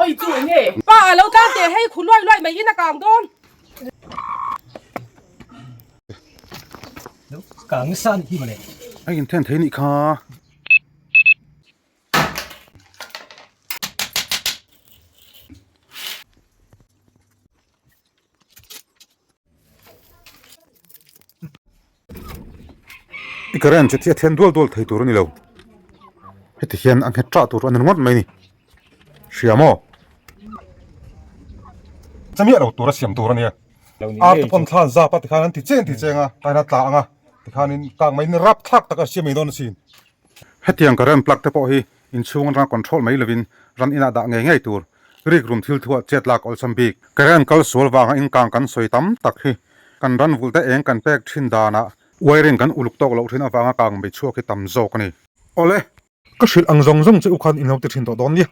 Oi chu enge? Pa a lo tlang teh hei khu luai luai mai in a kang dawn. Kang nasa anih hi mawle. A inthen thei nih kha. I current chu a then dual dual thei tur a ni lo heti hian a nghet tah tur a ni ringawt mai a ni hria maw chamiah lo tur a siam tur a nia ar te pawn thla an zap a tikhan an ti cheng ti cheng a tain a tla ang a tikhanin kang mai in rapthlak tak a siam mai dawn asin. Hetiang current plug te pawh hi inchhung atanga control mai lovin ran inah dah ngei ngei tur rik rum thil thuah chet lak awlsam bik. Current kal sual vanga inkang kan sawi tam tak hi kan ran vulh te eng kan pek thin danah wiring kan uluk tawk loh thin avanga kang mei chhuak hi tam zawk a ni. Awle! Ka hrilh ang zawng zawng che u khan in lo ti thin tawh dawn nia.